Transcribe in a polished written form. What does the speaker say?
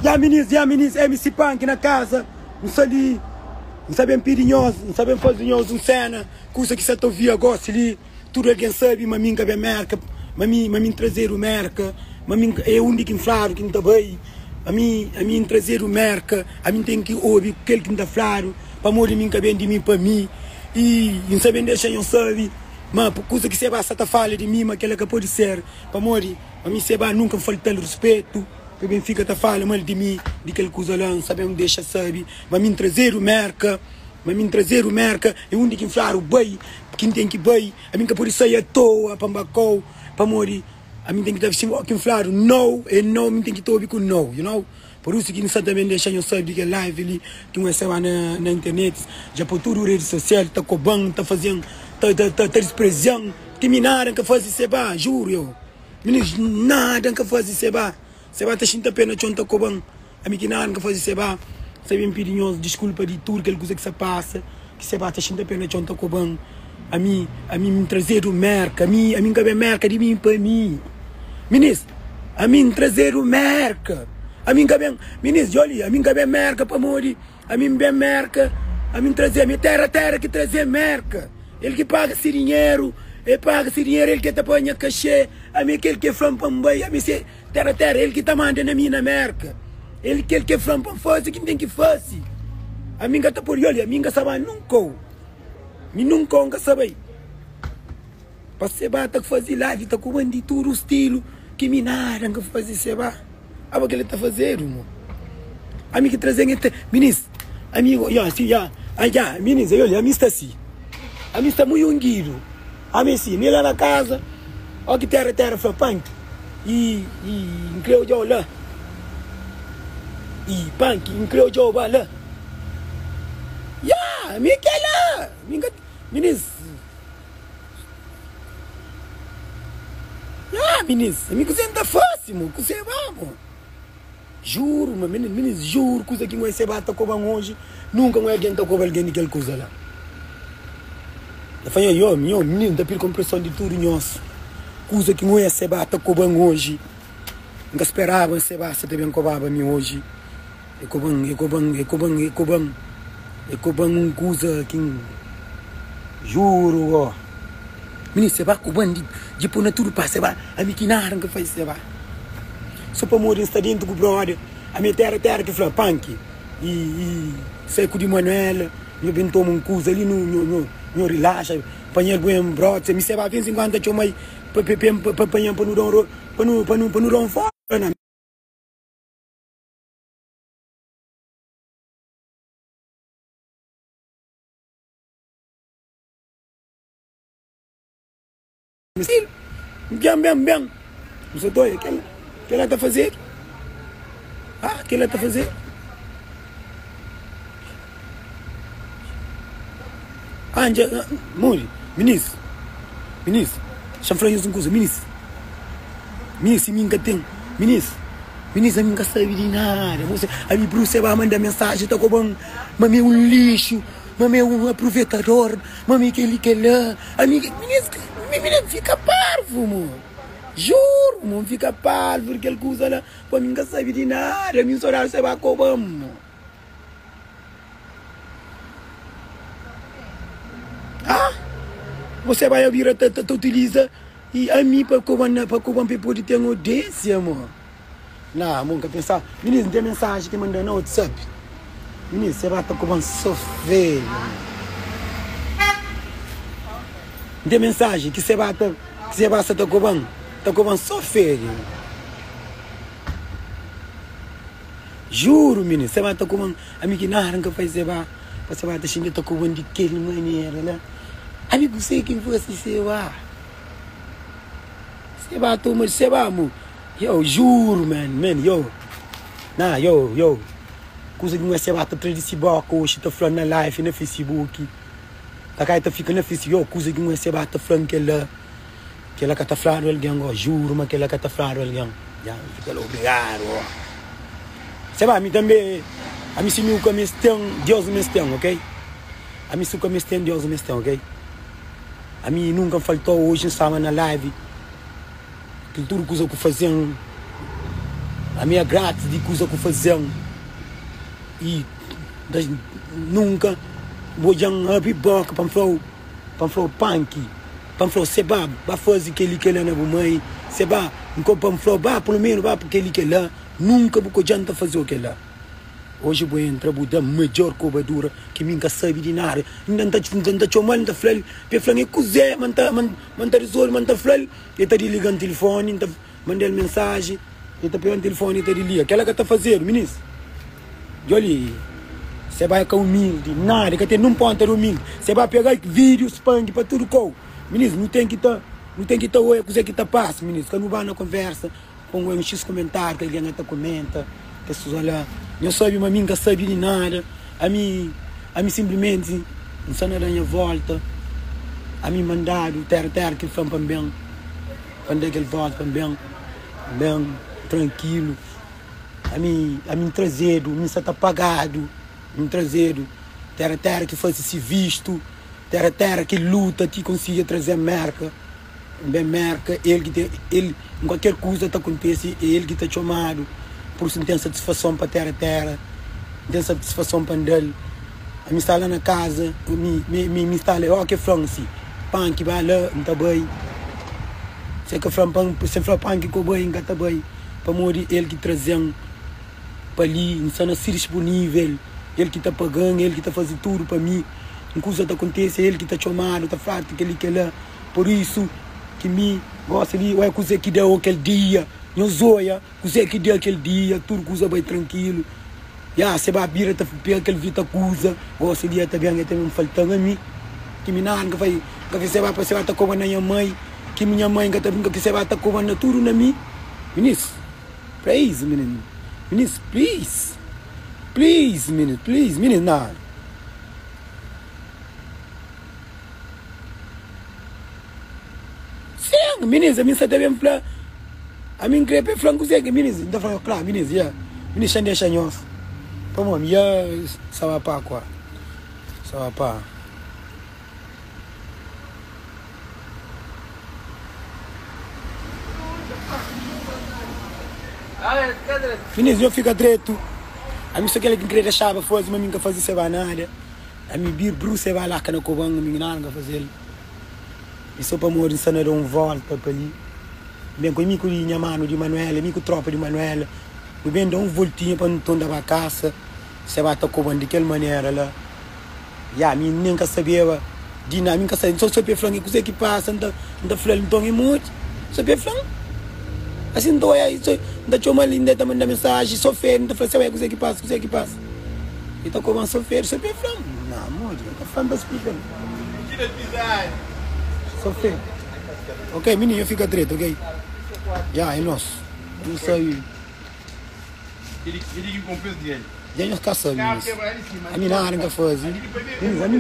Ya minis, ya minis, MC Pank na kaza N sta li, N sta ben pidi nhos, N sta ben faze nhos un sena Kusa ki sa ta ouvia gosi li Tudu algen sabe ma mi N ka ben Merka Ma mi, ma mi N trazedu Merka Ma mi é undi ki N fladu ki N ta bai Ami, ami N trazedu Merka Ami N ten ki obi kel ki N ta fladu Pamodi mi N ka ben di mi pa mi I N sta ben dexa nhos sabe Ma kusa ki Seba sa ta fala di mi Ma kel-la ka pode ser Pamodi ami Seba nunka N falta-l ruspetu Pa ben fika ta fala mal di mi Di kel kusa la N sta ben dexa sabe Ma mi N trazedu Merka Ma mi N trazedu Merka É undi ki N fladu bai Ki N ten ki bai Ami N ka pode sai atoa pa N ba kau Pamodi ami N ten ki ta si Ki N fladu no é no Mi N ten ki ta obi ku no You know Pur isu ki N sta ta ben dexa nhos sabe di kel live li Ki N seba na na internet Dja poi tudu redi sosial ta koba-m Ta faze-m ta ta ta disprezia-m Ti mi nada N ka faze seba Juru yo Minis nada N ka faze seba Seba ta xinta pé na txon ta koba-m Ami ki nada N ka faze seba Sa ben pidi nhos diskulpa di tudu kel kuza ki sa pasa Ki seba ta xinta pé na txon ta koba-m Ami, ami N trazedu Merka Ami, ami N ka ben Merka di mi pa mi Minis, ami N trazedu Merka Ami N ka ben, minis djo li Ami N ka ben Merka pamodi Ami N ben Merka Ami N traze, ami é tera tera ki traze Merka El ki paga se dinheru El paga se dinheru, el ki ta paga nha kaxê Ami é kel ki fla-m pa N bai Ami se Tera tera el ki ta manda na mi na Merka El kel ke fla-m pa N faze ki N ten ki faze Ami N ka ta pode Olha, ami N ka sa ba nunka Mi nunka N ka sa bai Pa seba ta faze live ta kuma-m di tudu stilu Ki mi nada N ka faze seba Aba kel-li ta fazedu mo Ami ki traze-m e ta Minis, ami ya si ya Ya minis, olha ami sta si Ami sta mui ungidu Ami si, mi la na kaza Ó ki tera tera fla panki I i N kre odja-u la I panki N kre odja-u ba la Ya mi kela Mi ka Minis Ya minis Mi kuzê N ta fase mo Kuzê ba mo Juru ma minis minis juru kuza ki ngoi seba ta koba oji nunka ngoi algen ta koba algen di kel kuza la ta fla nho yo nho minis nta pidi konpreson di tudu nhos kuza ki ngoi seba ta koba oji nka speraba seba sa ta ben kobaba mi oji E koba-m, e koba-m, e koba-m, e koba-m, e koba-m un kuza ki N juru go. Mininu, seba koba-m di dja pô na tudu pas, seba, ami ki nada N ka faze, seba. So pamodi N sta dentu ku brother, ami é tera tera ki fla, Panki, i, i sai ku di Manuela, nho ben toma un kuza li, nho, nho, nho, nho rilaxa, panha-l bu en brother, ami seba vez en kuandu ta txoma-i pa, pa, pa, pa panha-m pa nu da un ro, pa nu, pa nu, pa nu da un fora na. Ben, ben, ben. N sa ta oia kel kel-la ta fazedu. Ah, kel-la ta fazedu. Ah, dja, modi, minis, minis, xa-m fla nhos un kuza, minis, minis, si mi N ka ten, minis, minis, ami N ka sabe di nada, mo se, ami Bruce ba manda mensaji ta koba-m ma mi é un lixu, ma mi é un aprovetador, ma mi kel-li, kel-la, ami, minis, mi N fika parvu, mo, juru, mo, N fika parvu di kel kuza la, pa mi N ka sabe di nada, ami N sodadu se ba koba-m, mo. Ah! Você vai bira ta, ta, ta utiliza e a mim para coban para coban para poder ter audiência, amor. Na, mo N ka pensa. Minis, N ten mensaji ki manda na WhatsApp. Minis, se ba ta koba-m so feia. N ten mensaji ki se ba ta, ki se ba sa ta koba-m, ta koba-m so feia. Juru, minis, se ba ta koba-m, ami ki nada N ka fai se ba, pa se ba ta xinti ta koba-m di kel manera la. Ami kuzê ki N fasi se ba? Se ba toma, se ba mo. Yo, juru man, man, yo Nah, yo, yo Kuza ki un seba ta tra di si boka oxi ta fla na live na facebook Ta kai ta fika na face yo Kuza ki un seba ta fla-m kel-la Kel-la ka ta fladu algen go Juru ma kel-la ka ta fladu algen Ya, N fika la obrigadu go Seba, mi tanbe Ami si mi u ka meste-m, Deus meste-m, ok Ami si u ka meste-m, Deus meste-m, ok Ami nunka N falta-u oxi N staba na live. Kel tudu kuza ku fazen Ami é gratis di kuza ku fazen I nunka bu odjan abri boka pa N flau Pa N flau panki Pa N flau seba ba fazi keli kela na bu mai Seba pa N flau ba pelo menu ba keli kela Nunka bu ka odjan ta fazeu kela. Oji bu entra bu da medjor kobadura ki mi N ka sabe di nada. Inda N ta N ta txoma-l N ta fla-l pa el fla-m é kuzê ma N ta ma N ta rizolve ma N ta fla-l el ta diliga-m tilifoni N ta manda-l mensaji el ta pega-m tilifoni el ta diliga. Kel-la ka ta fazedu minis. Djo li se bai ka umildi nada ka ten nun ponta di umildi. Se bai pega vídiu spandi pa tudu kou. Minis nu ten ki ta nu ten ki ta oia kuzê ki ta pasa minis ka nu ba na konversa. Pon un xis kumentáriu ki algen ta kumenta, kes kuza la. Nhos sabe ma mi N ka sabe di nada. Ami, ami sinplimenti N sta na da nha vólta. Ami mandadu téra téra ki fla-m pa N ben, pa N da kel vólta pa N ben, N ben trankilu. Ami, ami N trazedu, mi N sa ta pagadu, N trazedu téra téra ki fase si vistu, téra téra ki luta ti konsigi traze-m Mérka. N ben Merka, el ki ten, el, n kualker kuza ta kontese, é el ki ta txomadu, pur isu N ten satisfason pa tera tera, N ten satisfason pa N da-l. Ami sta la na kaza, mi, mi, mi, mi sta la, é óki el fla-m si, Panki ba la, N ta bai. Si el ka fla-m pa N, si el fla Panki ka bu bai, N ka ta bai, pamodi el ki traze-m pa li, N sta na si dispunível, el ki ta paga-m, el ki ta faze tudu pa mi. Un kuza ta kontese, é el ki ta txomadu, ta fladu kel-li, kel-la. Por isu ki mi gosta di oia kuze ki da okel dia Nhos oia kuze ki da kel dia Tudu kuza bai trankilu Ya se ba bira ta pega kel vita kuza Gosi dia ta ben e ta ben faltan ami Ki mi nada nka fai Nka fai se ba pa se ba ta koba na nha mai Ki mi nha mai nka ta brinka ki se ba ta koba na tudu na mi Minis please mininu Minis please Please mininu please minis nada. Sin, minis, ami sa ta ben fla, ami N kre pa e fla-m kuzê ki minis, N ta fla, kla, minis, ya, minis xa N dexa nhos, pamodi mi ya sa ba pa kua, sa ba pa. Minis, nho fika dretu, ami so kel ki N kre dexaba faze, ma mi N ka faze seba nada. Ami bir brusa e ba laka na koban ami nada nka fazel e so pamodi nsta na da un volta pa li ben ku mi ku nha manu di manuela mi ku tropa di manuela nu ben da un voltinha pa nu tonda ba kasa se ba ta koban di kel manera la ya mi nen ka sabeba di nada mi nka sabe so so pe flan kuze ki pasa nta nta flal nton e modi so pe flan asi nta oia nta txomal inda ta manda mensaji so fe nta fla se oia kuze ki pasa kuze ki pasa. E ta koba-m so feru, so pe fla-m. Na, modi? E ta fla-m, ta splika-m. So feru. Ok, mininu, fika dretu, ok? Ya, é nos. Nu sabe. Dja nhos ka sabe, minis. Ami nada N ka faze. Minis, ami N ta.